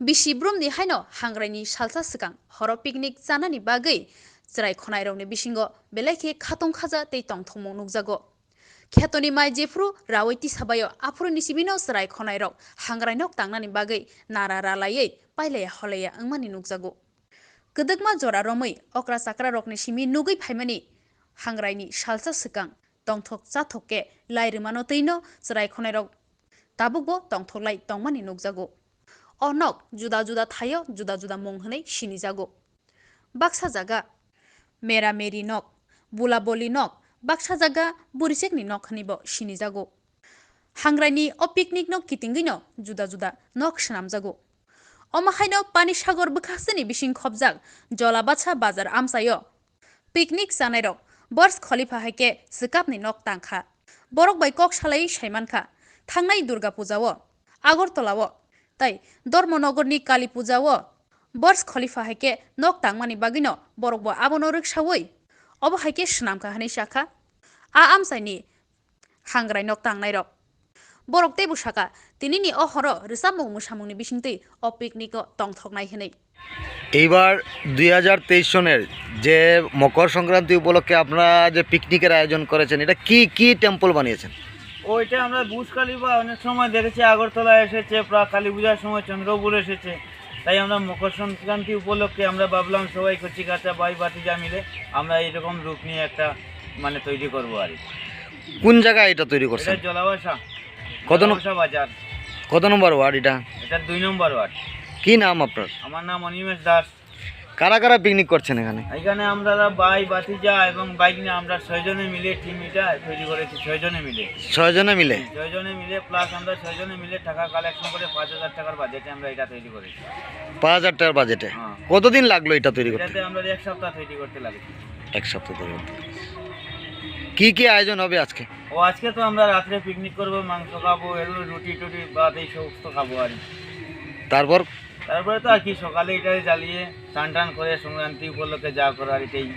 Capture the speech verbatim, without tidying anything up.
Bisi brumni haino hangraini salsa swkang horo picnic chanani bagwi chwrai khonairokni bisingo belai khe khatong khaja tei tongthokmung nukjago. Khetoni mai jephru rawi tisabaio aphuru ni sibino chwrai khonairok hangrai nok tangnani bagwi nara ralaiwi pailaya holaya wngmani nukjago. Kwdwkma jora romwi okra chakrarokni simi nugwi phaimani hangraini salsa swkang tongthok chathok khe lai rwmano twino chwrai khonairok tabukbo tongthoklai tongmani nukjago. O nok juda juda thaio juda juda mung hwnwi sinijago. Baksa jaga Mera Meri nok, Bula Boli nok, baksa jaga Burichekni nok hwnwibo sinijago. Hangraini o picnic no kitingwino juda juda nok swnamjago. Omo haino Pani Sagor bwkhasteni bising khopjak Jolabacha bazar amchaio picnic chanairok Burj Khalifa hai khe swkapni nok tangkha. Borok bai kok salaiwi saimankha, thangnai Durga Puja o Agartala o tai Dharmanagar ni Kali Puja o Burj Khalifa hai khe nok tangmani bagwino borok bo abono rwksaui obo hai khe swnamkha hwnwi sakha a amchaini hangrai nok tangnairok. Borok teibo sakha, tinini o horo rwchapmung mwsamungni bisingtwi o picnic o tongthoknai hwnwi. এইবার দুই হাজার তেইশ সনের যে মকর সংক্রান্তি উপলক্ষে আপনারা যে পিকনিকের আয়োজন করেছেন, এটা কি কি টেম্পল বানিয়েছেন? ওইটা আমরা বুর্জ খালিফা অনেক সময় দেখেছি, আগরতলা এসেছে, প্রায় কালী পূজার সময় চন্দ্রপুর এসেছে। তাই আমরা মকর সংক্রান্তি উপলক্ষে আমরা ভাবলাম সবাই কচি কাঁচা ভাই ভাতিজা মিলে আমরা এইরকম রূপ নিয়ে একটা মানে তৈরি করবো আর কি। কোন জায়গায় এটা তৈরি এটা করছেন? জলাবাসা। কত ন- জলাবাসা বাজার। কত নম্বর ওয়ার্ড এটা? এটা দুই নম্বর ওয়ার্ড। কি নাম আপনার? আমার নাম অনিমেষ দাস। কারা কারা পিকনিক করছেন এখানে? এখানে আমরা ভাই ভাতিজা এবং বাইক নিয়ে আমরা ছয়জনে মিলে টিম এটা তৈরি করেছি, ছয়জনে মিলে। ছয়জনে মিলে? ছয়জনে মিলে প্লাস আমরা ছয়জনে মিলে টাকা কালেকশন করে পাঁচ হাজার টাকার বাজেটে আমরা এটা তৈরি করেছি। পাঁচ হাজার টাকার বাজেটে? হ্যাঁ। কতদিন লাগলো এটা তৈরি করতে? এটাতে আমরা এক সপ্তাহ তৈরি করতে লাগে। এক সপ্তাহ তৈরি করতে। কি কি আয়োজন হবে আজকে? ও আজকে তো আমরা রাত্রে পিকনিক করবো, মাংস খাবো, এর রুটি টুটি ভাত এই সমস্ত খাবো আর কি। তারপর? তারপরে তো আর কি সকালে এটাই জ্বালিয়ে স্নান টান করে সংক্রান্তি উপলক্ষে যা করার এটাই।